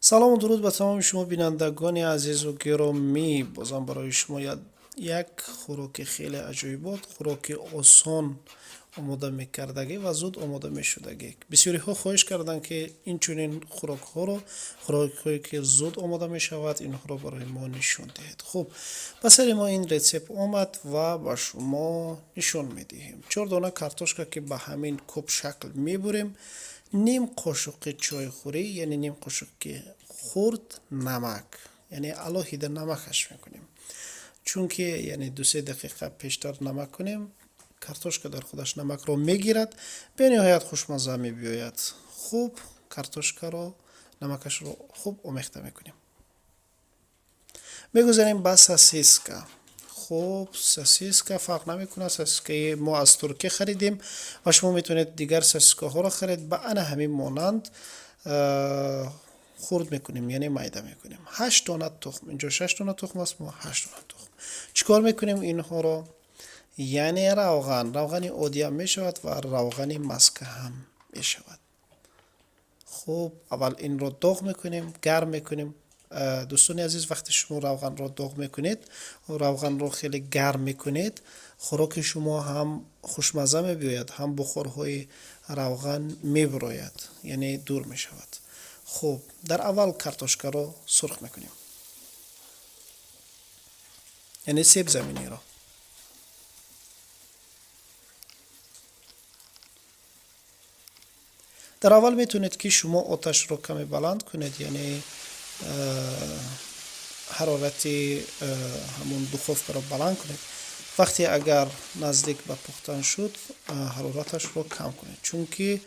Салому дуруд ба тамоми шумо бинандагони азизу гиромӣ. Бозам барои шумо як хӯроки хеле аҷоибот, хӯроки осон омода мекардагӣ ва зуд омода мешудагӣ. Бисёриҳо хоҳиш карданд, ки инчунин хӯрокҳоро, хӯрокҳое ки зуд омода мешавад, инҳоро барои мо нишон диҳед. Хуб, ба сари мо ин рецепт омад ва ба шумо нишон медиҳем. 4 дона картошка, ки ба ҳамин куб шакл мебурем, ним қошуқи чойхӯрӣ, яъне ним қошуқи хурд намак, яъне алоҳида намакаш мекунем, чунки яъне 2-3 дақиқа пештар намак кунем, картошка дар худаш намакро мегирад, бениҳоят хушмазза мебиёяд. Хуб, картошкаро намакашро хуб омехта мекунем. Мегузарем ба сосиска. Хуб, сосиска фарқ намекунад, сосискаи мо аз Туркия харидем ва шумо метавонед дигар сосискаҳоро харед, ба ана ҳамин монанд хурд мекунем, яъне майда мекунем. 8 дона тухм, инҷо 6 дона тухм аст, мо 8 дона тухм. Чӣ кор мекунем инҳоро? Яъне равған, равғани оддӣ ҳам мешавад ва равғани маска ҳам мешавад. Хуб, аввал инро доғ мекунем, гарм мекунем. Дӯстони азиз, вақте шумо равғанро доғ мекунед, равғанро хеле гарм мекунед, хӯроки шумо ҳам хушмазза мебиёяд, ҳам бухорҳои равған мебурояд, яъне дур мешавад. Хуб, дар аввал картошкаро сурх мекунем, яъне себзаминиро. Дар аввал метавонед, ки шумо оташро каме баланд кунед, яъне ҳарорати ҳамон духовкаро баланд кунед. Вақте агар наздик ба пухтан шуд, ҳарораташро кам кунед, чунки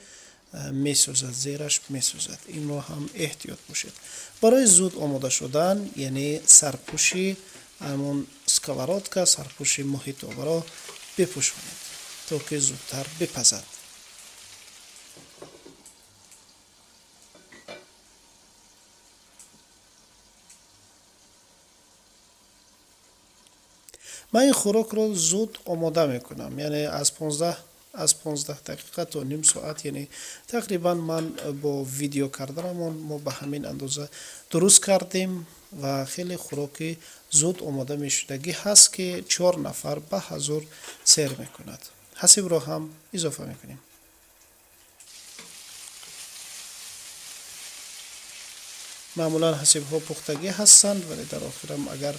месӯзад, зераш месӯзад. Инро ҳам эҳтиёт бошед. Барои зуд омода шудан, яъне сарпӯши ҳамон сковородка, сарпӯши муҳитобаро бипӯшонед, то ки зудтар бипазад. Ман ин хӯрокро зуд омода мекунам, яъне аз 15 дақиқа то ним соат, яъне тақрибан ман бо видео карданамон мо ба ҳамин андоза дуруст кардем ва хеле хӯроки зуд омода мешудагӣ ҳаст, ки 4 нафар ба ҳазур сер мекунад. Ҳасибро ҳам изофа мекунем. Маъмулан ҳасибҳо пухтагӣ ҳастанд, вале дар охирам агар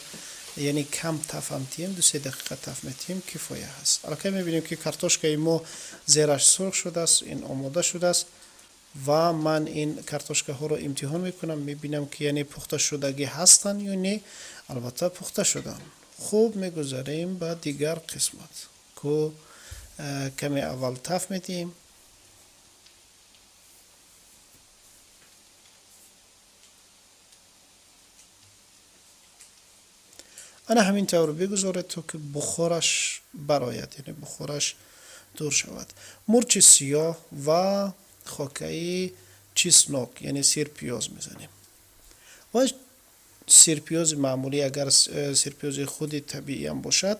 яъне кам тафам тием, 2-3 дақиқа таф метиҳем, кифоя ҳаст. Аллакай мебинем, ки картошкаи мо зераш сурх шудааст, ин омода шудааст ва ман ин картошкаҳоро имтиҳон мекунам, мебинам, ки яъне пухта шудагӣ ҳастанд ё не. Албатта, пухта шуданд. Хуб, мегузарем ба дигар қисмат, ку каме аввал таф медиҳем. Ана ҳамин тавр бигузоред, то ки бухораш барояд, яъне бухораш дур шавад. Мурчи сиёҳ ва хокаи чеснок, яъне сирпиёз мезанем ва сирпиёзи маъмулӣ, агар сирпиёзи худи табииам бошад,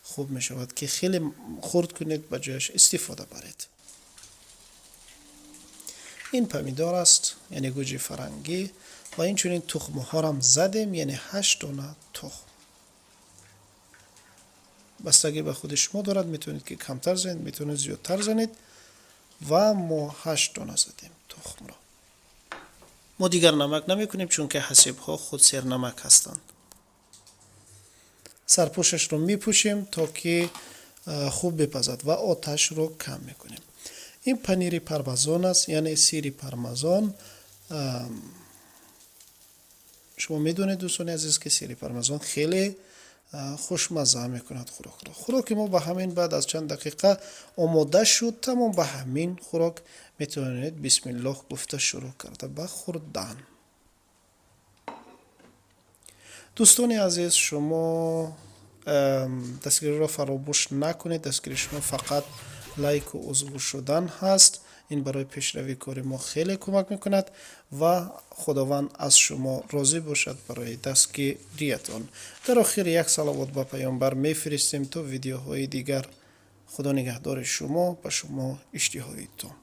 хуб мешавад, ки хеле хурд кунед, ба ҷояш истифода баред. Ин помидор аст, яъне гӯҷи фарангӣ, ва инчунин тухмҳорам задем, яъне 8 дона тухм. Бастагӣ ба худи шумо дорад, метавонед, ки камтар занед, метавонед зиёдтар занед, ва мо 8 дона задем тухмро. Мо дигар намак намекунем, чунки ҳасибҳо худ сернамак ҳастанд. Сарпӯшашро мепӯшем, то ки хуб бипазад, ва оташро кам мекунем. Ин панири пармазон аст, яъне сири пармазон. Шумо медонед, дӯстони азиз, ки сири пармазон хеле хушмазза мекунад хӯрокро. Хӯроки мо ба ҳамин баъд аз чанд дақиқа омода шуд. Тамом, ба ҳамин хӯрок метавонед бисмиллоҳ гуфта шурӯъ карда ба хӯрдан. Дӯстони азиз, шумо дастгириро фаромӯш накунед. Дастгирии шумо фақат лайку узву шудан ҳаст. Ин барои пешравии кори мо хеле кӯмак мекунад ва Худованд аз шумо розӣ бошад барои дастгириятон. Дар охир як салавот ба паёмбар мефиристем. То видеоҳои дигар, Худо нигаҳдори шумо, ба шумо иштиҳои том.